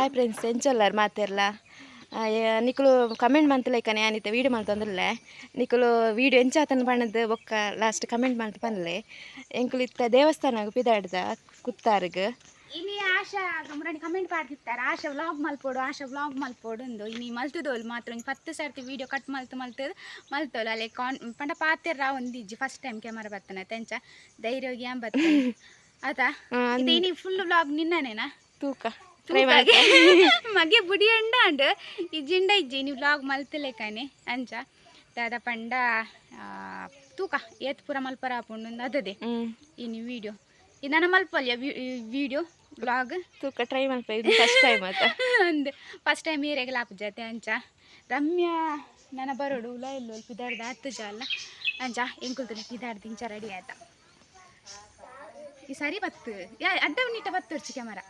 Hi friends, ಎಂಚೊಲ್ಲಾರ್ ಮಾತೆರ್ಲ? ನಿಕುಲು comment ಮಂತುಲೈಕನೆ ಆನಿತ video ಮಲ್ತೊಂದುಲ್ಲೆ. ನಿಕುಲು ವೀಡಿಯೋ ಎಂಚಾತನ ಪಂಡದ್ ಬೊಕ್ಕ ಲಾಸ್ಟ್ ಕಮೆಂಟ್ ಮಂತ್ ಪನ್ಲೆ. ಎಂಕುಲು ಇತ್ತ ದೇವಸ್ಥಾನಗ್ ಪಿದಾಡ್ದ ಕುತ್ತಾರ್ಗ್. ಇನಿ ಆಶಾ ಮುರಾನಿ ಕಮೆಂಟ್ ಪಾಡ್ದಿತ್ತಾರೆ, ಆಶಾ ವ್ಲಾಗ್ ಮಲ್ಪೊಡು, ಆಶಾ ವ್ಲಾಗ್ ಮಲ್ಪೊಡು ಉಂದು. ಇನಿ ಮಲ್ತದೋಲು ಮಾತ್ರ ಒಂಜಿ 10 ಸರ್ತಿ ವೀಡಿಯೋ ಕಟ್ ಮಲ್ತು ಮಲ್ತು ಮಲ್ತೋಲು. ಅಲೆ ಕಾನ್ ಪಂಡ ಪಾತೆರ ಒಂದಿಜ್ಜಿ. ಫಸ್ಟ್ ಟೈಮ್ ಕ್ಯಾಮರಾ ಬತ್ತನ ತೆಂಚ ಧೈರ್ಯವಾಗಿ ಏನ್ ಬತ್ತ ಆತಾ. ಇದು ಇನಿ ಫುಲ್ ವ್ಲಾಗ್ ನಿನ್ನನೇನಾ? ತೂಕ. ತೂಕಾಗೆ ಮಗೆ ಬುಡಿ ಅಂಡಾಂಡ್ ಇಜ್ಜಿಂಡ ಇಜ್ಜಿ. ಇನಿ ವ್ಲಾಗ್ ಮಲ್ತಲೇಕಾನೆ ಅಂಚ ದಾದ ಪಂಡ ತೂಕ ಏತ್ ಪೂರ ಮಲ್ಪರ ಆಪುಂಡು ಅದದೆ. ಇನಿ ವೀಡಿಯೋ ಇದನ್ನ ಮಲ್ಪಲ್ಯ ವೀಡಿಯೋ ವ್ಲಾಗ್. ತೂಕ, ಟ್ರೈ ಮಲ್ಪ, ಇದು ಫಸ್ಟ್ ಟೈಮ್ ಆತ. ಅಂದ್, ಫಸ್ಟ್ ಟೈಮ್ ಏರಿಯಾಗೆಲ್ಲ ಆಪುಜತೆ ಅಂಚ. ರಮ್ಯಾ ನನ ಬರೋಡು ಉಲ ಎಲ್ಲೋ ಪಿದಾಡ್ದ ಹತ್ತು ಜಾಲ ಅಂಚ. ಎಂಕುಲ್ತನೆ ಪಿದಾಡ್ದು ಇಂಚ ರೆಡಿ ಆಯ್ತಾ. ಈ ಸರಿ ಬತ್ತು ಯಾ ಅಡ್ಡ ನೀಟ ಬತ್ತೊರ್ಚಿ ಕ್ಯಾಮರಾ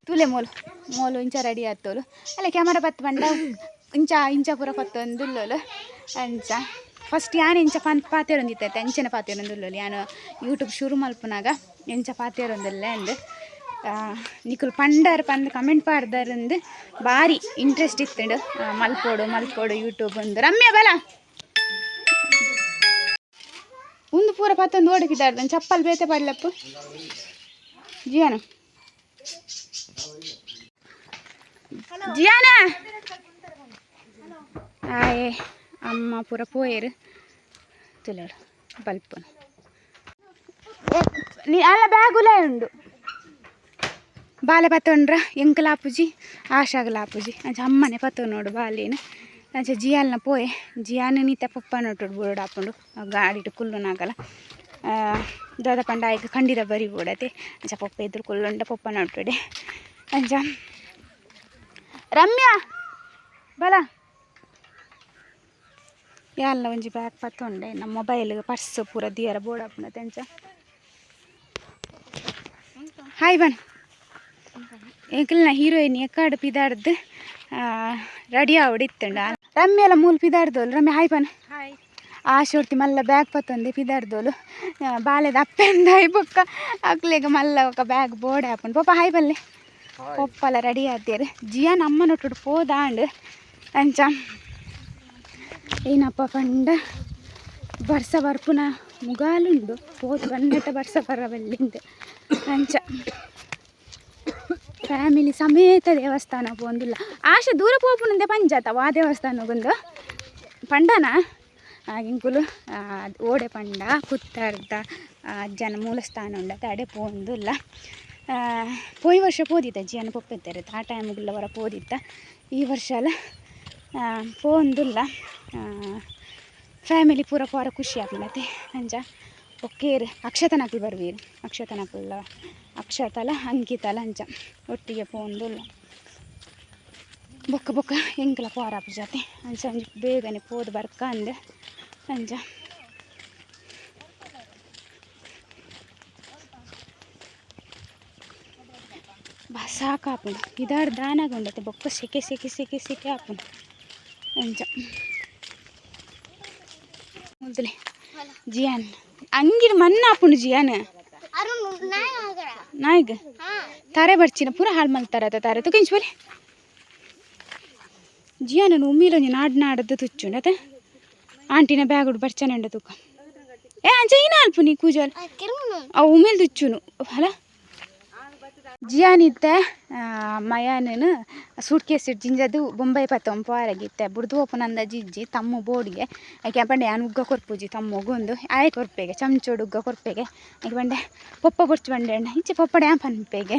ತೂಲೆ. ಮೋಲು ಮೋಲು ಇಂಚ ರೆಡಿ ಆತೋಲು ಅಲ್ಲ. ಕ್ಯಾಮರಾ ಬತ್ತು ಬಂಡ ಇಂಚ ಇಂಚ ಪೂರ ಪತ್ತೊಂದುಲ್ಲೋಲು ಅಂಚ. ಫಸ್ಟ್ ಯಾನ್ ಇಂಚ ಪನ್ ಪಾತೆರೊಂದಿತ್ತೆ, ಅಂಚನೆ ಪಾತೆರೊಂದುಲ್ಲೋಲು. ಯಾನ್ ಯೂಟ್ಯೂಬ್ ಶುರು ಮಲ್ಪುನಾಗ ಎಂಚ ಪಾತೆರೊಂದುಲ್ಲೆ ಅಂದ್ ನಿಕುಲು ಪಂಡರ್ ಪಂದ್ ಕಮೆಂಟ್ ಪಾಡ್ದರಂದು ಬಾರಿ ಇಂಟ್ರೆಸ್ಟ್ ಇತ್ತುಂಡು. ಮಲ್ಪೋಡು ಮಲ್ಪೋಡು ಯೂಟ್ಯೂಬ್ ಅಂದು. ರಮ್ಯಾ ಬಲ, ಉಂದು ಪೂರ ಪತ್ತೊಂದು ಓಡಕಿದಾರ್ದ ಚಪ್ಪಲ್ ಬೇತೆ ಪಡ್ಲಪ್ಪು. ಜಿಯಾನ, ಜಿಯಾನ ಆಯೆ ಅಮ್ಮ ಪೂರ ಪೋಯೆರ್ ತುಲೋಡು ಬಲ್ಪುನು. ನೀ ಅಲ್ಲ ಬ್ಯಾಗುಲ ಉಂಡು. ಬಾಲೆ ಪತ್ತೊಂಡ್ರ ಎಂಕಲಾಪುಜಿ, ಆಶಾಗಲಾಪುಜಿ. ಅಂಚ ಅಮ್ಮನೆ ಪತ್ತೊನೋಡು ಬಾಲೇನು. ಅಂಚ ಜಿಯಾಲ್ನ ಪೋಯೆ. ಜಿಯಾನ ನೀತ ಪಪ್ಪ ನೋಟುಡು ಬೋರ್ಡ್ ಆಪುಂಡು ಗಾಡಿಟ್ ಕುಲ್ಲುನಾಗಲ. ದಾದ ಪಂಡ ಆಯ್ಕೆ ಖಂಡಿತ ಬರಿ ಬೋಡತೆ. ಅಂಚ ಪಪ್ಪ ಎದುರು ಕುಲ್ಲುಂಡ ಪಪ್ಪ ನೋಟುಡೆ ಅಂಚ. ರಮ್ಯಾ ಬಲ, ಯಾಲ್ನ ಒಂಜಿ ಬ್ಯಾಗ್ ಪತ್ತೊಂಡೆ. ನಮ್ಮ ಮೊಬೈಲ್ ಪರ್ಸ್ ಪೂರ ದಿಯರ ಬೋಡಾಪುಂಡತೆ ಅಂಚ. ಹಾಯ್ ಬನ್. ಎಂಕಲ್ನ ಹೀರೋಯಿನ್ ಎಕ್ಕಾಡು ಪಿದಾಡ್ದು ರೆಡಿ ಆವಡ್ ಇತ್ತಂಡ. ರಮ್ಯಲ ಮೂಲು ಪಿದಾಡ್ದೋಲು. ರಮ್ಯ ಹಾಯ್ ಬನ್. ಹಾಯ್. ಆಶೋರ್ತಿ ಮಲ್ಲ ಬ್ಯಾಗ್ ಪತ್ತೊಂದೆ ಪಿದಾಡ್ದೋಲು. ಬಾಲೆದ ಅಪ್ಪೆಂದಾಯ್ ಬೊಕ್ಕ ಅಕ್ಲೆಗ್ ಮಲ್ಲ ಬೊಕ್ಕ ಬ್ಯಾಗ್ ಬೋರ್ಡ್ ಆಪುಂಡು. ಪೊಪ್ಪ ಹಾಯ್ ಬಲ್ಲೆ. ಪೊಪ್ಪಲ ರೆಡಿ ಆತೇರು. ಜಿಯಾನ್ ಅಮ್ಮನೊಟ್ಟುಡು ಪೋದಾಂಡ್ ಅಂಚ. ಏನಪ್ಪ ಪಂಡ ಬರ್ಸ ಬರ್ಪುನ ಮುಗಾಲುಂಡು. ಪೋದು ಬನ್ನಟ ಬರ್ಸ ಬರಬಲ್ಲಿಂದು ಅಂಚ. ಫ್ಯಾಮಿಲಿ ಸಮೇತ ದೇವಸ್ಥಾನ ಪೋಂದಿಲ್ಲ. ಆಶೆ ದೂರ ಪೋಪುನಂದೆ ಪಂಚಾತ ವಾ ದೇವಸ್ಥಾನಗೊಂದು ಪಂಡನ ಎಂಕುಲು ಓಡೆ ಪಂಡ ಕುತ್ತರ್ದ ಅಜ್ಜನ ಮೂಲಸ್ಥಾನ ಉಂಡತೆ, ಅಡೆ ಪೋಂದುಲ್ಲ. ಪೋಯಿ ವರ್ಷ ಪೋದಿತ್ತ ಅಜ್ಜಿಯನ ಪೊಪ್ಪೆತ್ತಾರೆ, ಆ ಟೈಮ್ಗುಲ್ಲ ಹೊರ ಪೋದಿತ್ತ. ಈ ವರ್ಷ ಅಲ್ಲ ಪೋಂದುಲ್ಲ. ಫ್ಯಾಮಿಲಿ ಪೂರ ಪೋರ ಖುಷಿ ಆಪುಂಡತೆ ಅಂಚ. ಒಕ್ಕೇರು ಅಕ್ಷತನಕುಲು ಬರ್ವೀರು, ಅಕ್ಷತನಕುಲ್ಲ ಅಕ್ಷತಲ ಅಂಕಿತಲ ಅಂಚ ಒಟ್ಟಿಗೆ ಪೋಂದುಲ್ಲ. ಬೊಕ್ಕ ಬೊಕ್ಕ ಎಂಕಲ ಪೋರ ಜಾತೆ ಅಂಚ. ಒಂಜಿ ಬೇಗನೆ ಪೋದು ಬರ್ಕ ಅಂದ್ ಅಂಚ. ಬಾ ಸಾಕಾಪುಂಡು ಇದಾರ್ ದಾನಾಗ ಉಂಡತೆ. ಬೊಕ್ಕ ಸೆಕೆ ಸೆಕೆ ಸೆಕೆ ಸೆಕೆ ಆಪುಂಡು ಅಂಚ. ಮೊದಲೇ ಜಿಯಾನ್ ಅಂಗಿಡ್ ಮಣ್ಣು ಆಪುಂಡು. ಜಿಯಾನ್ ನಾಯಿಗ್ ತಾರೆ ಬರ್ಚಿನ ಪೂರ ಹಾಳು ಮಲ್ತಾರ ತಾರೆ ತುಕಿಂಚ್ ಬಲಿ. ಜಿಯಾನ ಉಮ್ಮಿಲೊಂಜಿ ನಾಡ್ ನಾಡದ್ದು ತುಚ್ಚುಂಡು ಅತ. ಆಂಟಿನ ಬ್ಯಾಗುಡು ಬರ್ಚನೆ ಉಂಡ ತೂಕ. ಏ ಅಂಚ ಈನ ಅಲ್ಪು ನೀ ಕೂಜಲ್ ಅವು ಉಮೇಲ್ ತುಚ್ಚುನು ಅಲ. ಜಿಯಾನಿತ್ತೆ ಮಯಾನನು ಸೂಟ್ ಕೇಸ್ ಜಿಂಜದು ಬೊಂಬೈ ಪತ್ತೊಂದು ಪೋರಗಿತ್ತೆ ಬುಡ್ದು ಪೋಪುನಂದ ಜಿಜ್ಜಿ ತಮ್ಮು ಬೋಡಿಗೆ. ಐಕೆ ಪಂಡೆ ಯಾನ್ ಉಗ್ಗ ಕೊರ್ಪುಜಿ ತಮ್ಮುಗೊಂದು ಆಯೆ ಕೊರ್ಪೆಗೆ ಚಮಚೋಡು ಉಗ್ಗ ಕೊರ್ಪೆಗೆ. ಐಕೆ ಪಂಡೆ ಪೊಪ್ಪ ಬೊರ್ಚು ಪಂಡೆ ಇಂಚೆ ಪೊಪ್ಪಡೆ ಯಾನ್ ಪನ್ಪೆಗೆ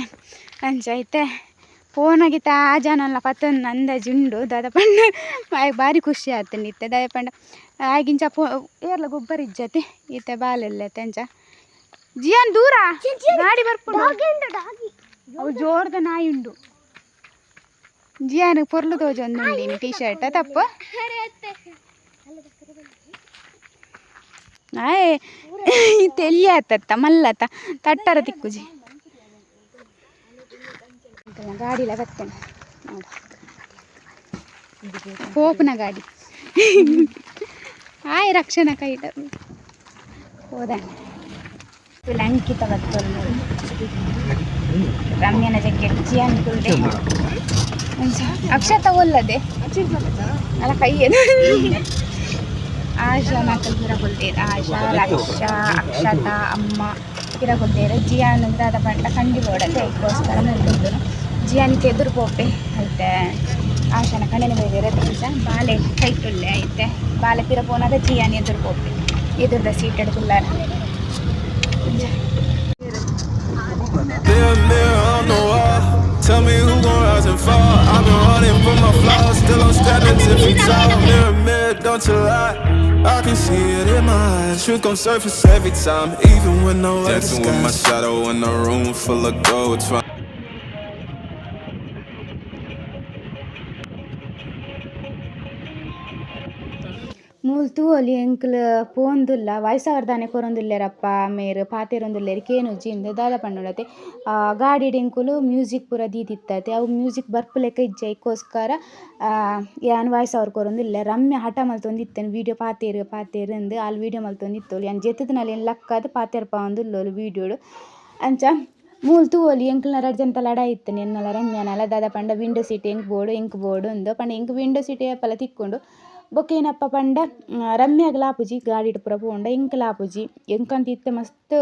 ಅಂಚ. ಐತೆ ಫೋನಾಗಿತ್ತ ಆ ಜನಲ್ಲ ಪತ್ತೊಂದು ಅಂದಾಜು ಉಂಡು. ದಾದ ಪಂಡ ಆಯ್ ಭಾರಿ ಖುಷಿ ಆತಂಡು ಇತ್ತೆ. ದಾದ ಪಂಡ ಆಗಿಂಚ ಪೋ ಏರ್ಲ ಗೊಬ್ಬರ ಇಜ್ಜತೆ ಇತ್ತೆ ಬಾಲೆಲ್ಲತೆ ಅಂಚ. ಜಿಯಾನ್ ದೂರ ಗಾಡಿ ಬರ್ಪುಂಡು. ಅವು ಜೋರ್ದ ನಾಯಿ ಉಂಡು. ಜಿಯಾನ್ ಪೊರ್ಲು ತೋಜೊಂದುಂಡು ಟೀ ಶರ್ಟ್ ತಪ್ಪು. ಆಯ್ ತೆಲ್ಲಿ ಆತತ್ತ ಮಲ್ಲತ್ತ ತಟ್ಟರ ತಿಕ್ಕುಜಿ. ಗಾಡಿಲ ಬತ್ತೇನೆ ನೋಡು, ಪೋಪುನ ಗಾಡಿ. ಆಯ್ ರಕ್ಷಣಾ ಕೈಟ ಹೋದಾನೆ. ಅಂಕಿತ ಬತ್ತೊಂದು ರಮ್ಯನ ಜಕ್ಕೆಟ್ ಜಿಯಾನ್ ಕುಲ್ದೆ ಅಕ್ಷತ ಒಲ್ಲದೆ ಅಲ್ಲ ಕೈಯೇನು ಆಶಾ ನಾಕಲ್ ಪಿರ ಕೊಲ್ತೇರು ಆಶಾ ರಕ್ಷಾ ಅಕ್ಷತಾ ಅಮ್ಮ ಪಿರ ಕೊಲ್ತೇರು ಜಿಯಾನ್ ಅಂದ್ರೆ ಅದ ಪಂಡ ಕಂಡಿ ಬೋಡತೆ ಅದಕ್ಕೋಸ್ಕರ ಮುಲ್ಕೊಲ್ದು ಜಿಯಾನಿಗೆ ಎದುರು ಪೋಪೆ ಐತೆ ಆಶಾನ ಕಣ್ಣನ ಬೈದೇರೆ ಅಂಚ ಬಾಲೆ ಕೈಟುಲ್ಲೆ ಐತೆ ಬಾಲೆ ಪಿರ ಪೋನಾಗ ಜಿಯಾನ್ ಎದುರು ಪೋಪೆ ಎದುರ್ದ seat ಕುಲ್ಲಾರ. Mirror, mirror on the wall. Tell me who gon' rise and fall. I've been running from my flaws, still I'm standing 10 feet tall. Mirror, mirror, don't you lie. I can see it in my eyes. Truth gon' surface every time, even when no Dancing with my shadow in a room full of gold. ಮೂಲು ತೂವೊಲಿ ಎಂಕ್ಲು ಪೋಂದುಲ್ಲ ವಯಸ್ಸಾವರ್ದಾನೆ ಕೊರೊಂದುಲ್ಲೆರಪ್ಪ ಮೇರ್ ಪಾತೆರೊಂದುಲ್ಲೆರ್ ಕೇನುಜಿ ಇಂದ್ ದಾದ ಪಂಡೊಡತೆ ಗಾಡಿಡ್ ಎಂಕುಲು music ಪೂರ ದೀದಿತ್ತತೆ ಅವು music ಬರ್ಪುಲೆಕ ಇಜ್ಜಿ ಐಕೋಸ್ಕರ ಯಾನ್ ವಾಯ್ಸ್ ಓವರ್ ಕೊರೊಂದುಲ್ಲೆ. ರಮ್ಯ ಹಠ ಮಲ್ತೊಂದಿತ್ತೆನ್ ವೀಡಿಯೋ ಪಾತೆರ್ ಪಾತೆರ್ ಇಂದ್ ಆಲ್ ವೀಡಿಯೋ ಮಲ್ತೊಂದಿತ್ತೊಲು ಯಾನ್ ಜೆತ್ತುದು ಲಕ್ಕಾದ್ ಪಾತೆರ್ಪಾವೊಂದುಲ್ಲೊಲು ವೀಡಿಯೋಡು. ಅಂಚ ಮೂಲು ತೂವೊಲಿ ಎಂಕಲ್ನ ರಡ್ಡ್ ಜನತ ಲಡಾಯಿ ಇತ್ತ್ಂಡ್ ಎನ್ನಲ ರಮ್ಯನಲ ದಾದ ಪಂಡ ವಿಂಡೋ ಸೀಟ್ ಎಂಕ್ ಬೋಡು ಎಂಕ್ ಬೋಡು ಇಂದ್ ಪಂಡ ಎಂಕ್ ವಿಂಡೋ ಸೀಟ್ ಏಪಲ ತಿಕ್ಕುಂಡು. ಬೊಕ್ಕ ಏನಪ್ಪ ಪಂಡ ರಮ್ಯಾಗ್ಲ ಆಪುಜಿ ಗಾಡಿಡ್ ಪೂರ ಪೋಂಡ ಎಂಕ್ಲ ಆಪುಜಿ ಎಂಕಂತ ಇತ್ತೆ ಮಸ್ತ್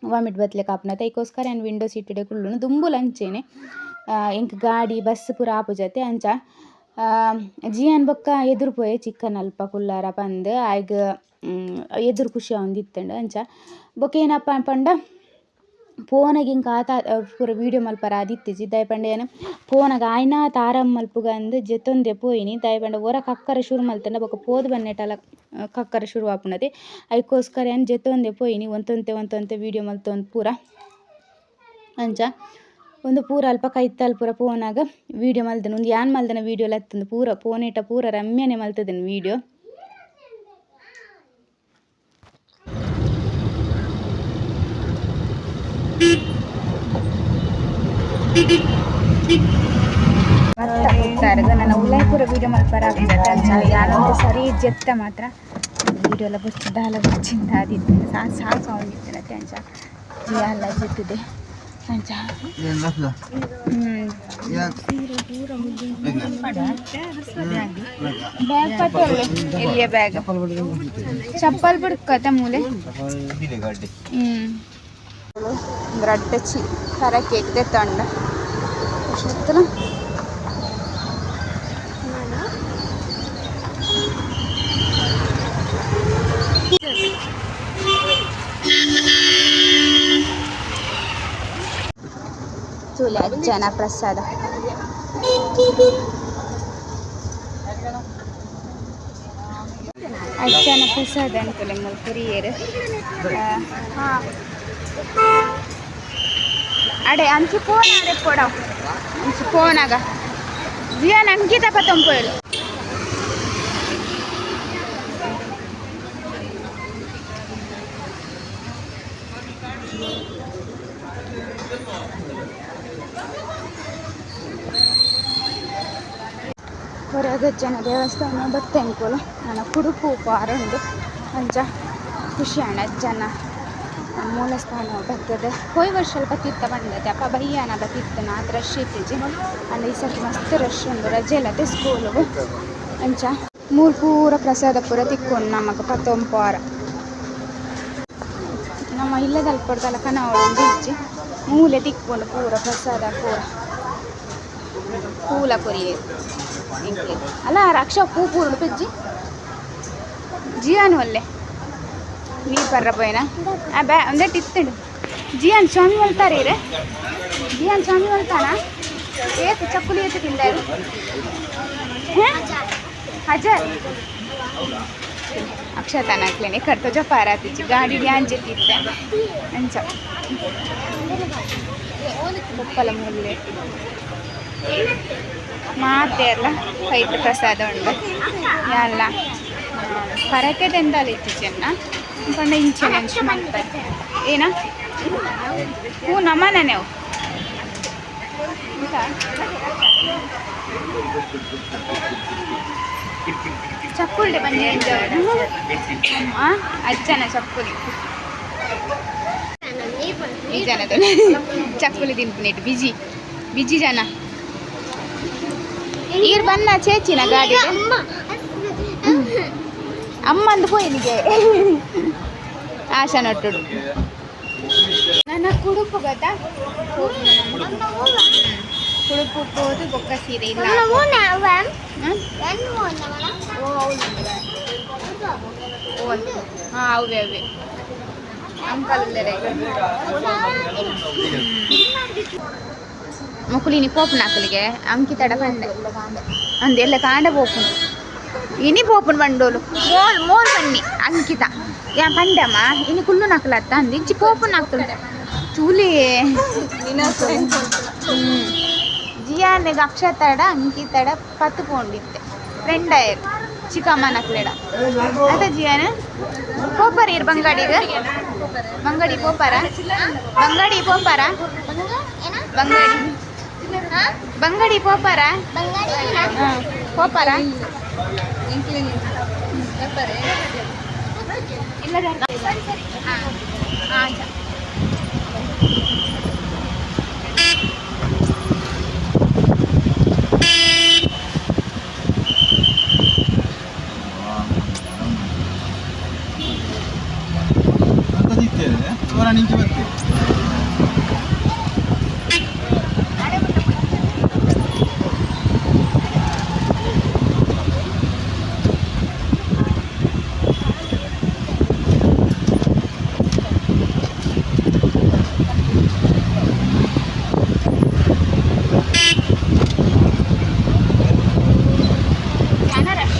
ವಾಮಿಟ್ ಬತ್ಲೆಕ ಆಪುಂಡು ಐಕೋಸ್ಕರ ಯಾನ್ ವಿಂಡೋ ಸೀಟ್ ಕುಲ್ಲುನು ದುಂಬುಲ ಅಂಚೆನೆ ಎಂಕ್ ಗಾಡಿ ಬಸ್ಸ್ ಪೂರ ಆಪುಜತೆ. ಅಂಚ ಜಿಯಾನ್ ಬೊಕ್ಕ ಎದುರು ಪೋಯೆ ಚಿಕ್ಕನ್ ಅಲ್ಪ ಕುಲ್ಲಾರ ಪಂದ್ ಆಯ್ಗ್ ಎದುರು ಖುಷಿ ಆವೊಂದಿತ್ತ್ಂಡ್. ಅಂಚ ಬೊಕ್ಕ ಏನಪ್ಪ ಪಂಡ ಪೋನಗ ಎಂಕ್ ಆತ ಪೂರ ವೀಡಿಯೋ ಮಲ್ಪರ ಆದಿತ್ತಿಜಿ ದಾಯೆ ಪಂಡ ಯಾನ್ ಪೋನಗ ಆಯ್ನಾತ್ ಆರಾಮ್ ಮಲ್ಪುಗ ಅಂದ್ ಜೆತ್ತೊಂದೆ ಪೋಯಿನಿ ದಾಯೆ ಪಂಡ ಒರ ಕಕ್ಕರೆ ಶುರು ಮಲ್ತ್ಂಡ ಬೊಕ್ಕ ಪೋದು ಬನ್ನೆಟಲ ಕಕ್ಕರೆ ಶುರು ಆಪುಂಡತೆ ಐಕೋಸ್ಕರ ಯಾನ್ ಜೆತ್ತೊಂದೆ ಪೋಯಿನಿ ಒಂತೊಂತೆ ಒಂತೊಂತೆ ವೀಡಿಯೋ ಮಲ್ತೊಂದು ಪೂರ. ಅಂಚ ಉಂದು ಪೂರ ಅಲ್ಪ ಕೈತಲ್ ಪೂರ ಪೋನಾಗ ವೀಡಿಯೋ ಮಲ್ದನ ಉಂದು ಯಾನ್ ಮಲ್ದನ ವೀಡಿಯೋ ಲತ್ತುಂದು ಪೂರ ಪೋನೇಟ ಪೂರ ರಮ್ಯನೆ ಮಲ್ತದನ್ ವೀಡಿಯೋ. ನನ್ನ ಉಲಾಯಿ ಪೂರ ವೀಡಿಯೋ ಮಲ್ಪರ ಅಂಚ ಯಾನೊಂದು ಸರಿ ಜೆತ್ತ ಮಾತ್ರ ವೀಡಿಯೋ ಎಲ್ಲ ಬೊಚ್ಚು ದಾಲ ಬೊಚ್ಚಿಂದ ಆದಿತ್ತು ಸಾಕು ಸಾಕು ಆವೊಂದಿತ್ತಿನತೆ ಅಂಚ ಜಿಯಾಲ ಜೆತ್ತದೆ ಅಂಚ. ಬ್ಯಾಗ್ ಪತ್ತೊಲ್ಲೆ ಎಲ್ಲಿಯ ಬ್ಯಾಗ್ ಚಪ್ಪಲ್ ಬಿಡ್ಕತೆ ಮೂಲೆ. ರಡ್ಡ್ ಚಿ ಕರ ಕೇಕ್ ದೆತ್ತೊಂಡ ಖುಷಿ ತೂಲೆ ಅಜ್ಜನ ಪ್ರಸಾದ. ಅಜ್ಜನ ಪ್ರಸಾದ ಅಂತಲೆ ಮೂಲು ಕೊರಿಯೆರ್. ಅಡೆ ಅಂಚಿ ಪೋನ ಅಡೆ ಪೋಡವ್ ಅಂಚಿ ಪೋನಾಗ ಜಿಯಾನ್ ಅಂಕಿತ ಪತ್ತೊಂಪೋಯಲು. ಕೊರಗಜ್ಜನ ದೇವಸ್ಥಾನ ಬತ್ತೆಂಕುಲು ನನ್ನ ಕುಡುಪು ಉಪಹಾರ ಉಂಡು. ಅಂಚ ಖುಷಿ ಆಂಡ್ ಅಜ್ಜನ ಮೂಲಸ್ಥಾನ ಬತ್ತದ. ಪೋಯಿ ವರ್ಷ ಬತ್ತಿತ್ತ ಬಂದತೆ ಅಪ್ಪ ಬಯ್ಯಾನ ಬತ್ತಿತ್ತನ ಆತ್ ರಶ್ ಇತ್ತಿಜಿ ಅಂಡ ಈ ಸರ್ತಿ ಮಸ್ತ್ ರಶ್ ಉಂಡು ರಜೆ ಇಲ್ಲತೆ ಸ್ಕೂಲುಗು. ಅಂಚ ಮೂಲು ಪೂರ ಪ್ರಸಾದ ಪೂರ ತಿಕ್ಕೊಂಡು ನಮಕ್ ಪತ್ತೊಂಪುವಾರ ನಮ್ಮ ಇಲ್ಲದಲ್ಪ ಕನವೊಂದು ಇಜ್ಜಿ ಮೂಲೆ ತಿಕ್ಕೊಂಡು ಪೂರ ಪ್ರಸಾದ ಪೂರ ಪೂಲ ಕೊರಿಯೆರ್ ಎಂಕ್ಲೆಗ್ ಅಲ್ಲ ರಕ್ಷಾ ಪೂ ಪೂರುಂಡು ಪೆಜ್ಜಿ ಜಿಯಾನ್ ಒಲ್ಲೆ ನೀರು ಪರ್ರ ಪೋಯಿನ ಆ ಬ್ಯಾ ಒಂದೆಟ್ ಇತ್ತುಂಡು ಜಿಯಾನ್ ಸ್ವಾಮಿ ಮಲ್ತಾರೆ ಇರೆ ಜಿಯಾನ್ ಸ್ವಾಮಿ ಮಲ್ತಾನ ಏತ್ ಚಕ್ಕುಲಿ ಏತ್ ತಿಂದಾರು ಹಜಾರ್ ಅಕ್ಷತಾನ ಅಕ್ಲೇನೆ ಕರ್ತೋ ಜಪಾರಾತಿಚ್ಚಿ ಗಾಡಿ ಡ್ಯಾನ್ ಜೆತ್ತಿತ್ತೆ ಅಂಚ ಬೊಕ್ಕಲ ಮೂಲೆ ಮಾತೆರ್ಲ ಕೈಟ್ ಪ್ರಸಾದ ಉಂಡು ಯಾಲ್ಲ ಪರಕೆ ದೆಂದಾಲ ಇತ್ತಿಜೆನ್ನ ಪಂಡ ಇಂಚೆನೆ ಅಂಚ ಮಲ್ಪರೆ ಏನ ಹೂ ನಮನನೆ ಅವು ಚಕ್ಕುಲ್ಡೆ ಬಂಜಿ ಅಜ್ಜನ ಚಕ್ಕುಲಿ. ಈ ಜನ ಚಕ್ಕುಲಿ ತಿನ್ಪುನೆಟ್ ಬಿಜಿ ಬಿಜಿ ಜನ. ಈರ್ ಬನ್ನ ಚೇಚಿನ ಗಾಡಿ ಅಮ್ಮಂದು ಪೋಯಿನಿಗೆ ಆಶಾ ನಟ್ಟುಡು. ನನ್ನ ಕುಡುಪು ಗೊತ್ತಾ? ಕುಡುಪು ಪೋದು ಬೊಕ್ಕ ಸೀರೆ ಇಲ್ಲ. ಹ್ಮ್? ಓ ಹೌದು. ಓ ಹಾಂ, ಅವೇ ಅವೇ ಅಂಕಲ್. ಮೊಕುಲಿನಿ ಪೋಪುನ ಅಕಲಿಗೆ ಅಂಕಿತಡ ಪಂಡೆ ಅಂದು ಎಲ್ಲ ಕಾಂಡ ಪೋಪುನು. ಇನಿ ಪೋಪುನು ಬಂಡೋಲು ಮೋಲ್ ಮೋಲ್ ಬನ್ನಿ ಅಂಕಿತ ಯಾ ಪಂಡಮ್ಮ ಇನಿ ಕುಲ್ಲು ನಕಲತ್ತ ಅಂದು ಇಂಚಿ ಪೋಪುನ ಅಕಲು ತೂಲಿ. ಜಿಯಾನೆಗ್ ಅಕ್ಷತಡ ಅಂಕಿತಡ ಪತ್ತು ಪೋಂಡಿತ್ತೆ ಫ್ರೆಂಡ್ ಆಯರ್ ಚಿಕ್ಕಮ್ಮ ನಕ್ಲೆಡ ಅದ. ಜಿಯಾನ ಪೋಪರ್ ಇರ್ ಬಂಗಾಡಿಗ ಬಂಗಾಡಿ ಪೋಪಾರ ಬಂಗಾಡಿ ಪೋಪಾರ ಬಂಗಾಡಿ ಬಂಗಾಡಿ ಪೋಪಾರ ಪೋಪಾರ ಇಲ್ಲ. ಸರಿ ಸರಿ, ಹಾಂ ಹಾಂ. ನಿಂಚೆ ಬತ್ತೆ. ಜನ ರಶ್.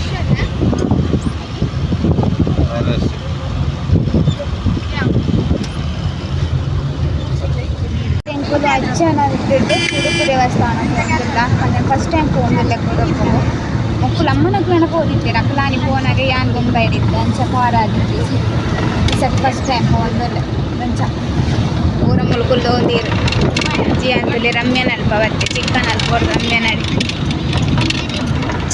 ಎಂಕುಲು ಅಜ್ಜನ ಇಟ್ಟಿದ್ದು ಉಡುಪಿ ದೇವಸ್ಥಾನ ಹೋಗಿಲ್ಲ. ಫಸ್ಟ್ ಟೈಮ್ ಪೋಂದಿಲ್ಲ ಕುಡುಪು. ಮೊಕ್ಕುಲು ಅಮ್ಮನಕ್ಲನ ಪೋದಿತ್ತೆರ್ ಅಕ್ಲಾನಿ ಪೋನಾಗ ಯಾನ್ ಬೊಂಬೈಡಿತ್ತು ಅಂಚ ಕಾರ್ ಆಗಿತ್ತು. ಈ ಸತಿ ಫಸ್ಟ್ ಟೈಮ್ ಪೋಂದುಲ್ಲೆ ಅಂಚ ಊರ ಮುಲ್ಕುಲ್ ಒಂದೀರು ಅಜ್ಜಿ ಅಂತಲ್ಲಿ ರಮ್ಯನ ಅಲ್ಪ ಬತ್ತೆ ಚಿಕ್ಕನ ಅಲ್ಪ ರಮ್ಯನಡಿ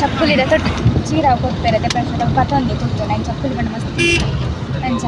ಚಪ್ಪುಲಿದ ತೊಟ್ಟು ಚೀರ ಕೊಡ್ತಾರೆ ಪ್ರಶ್ನೆ ಪತೊಂದು ಕುತ್ತು ನಾನು ಚಪ್ಪಲಿ ಬಣ್ಣ ಮಸ್ತ್ ಅಂಚ.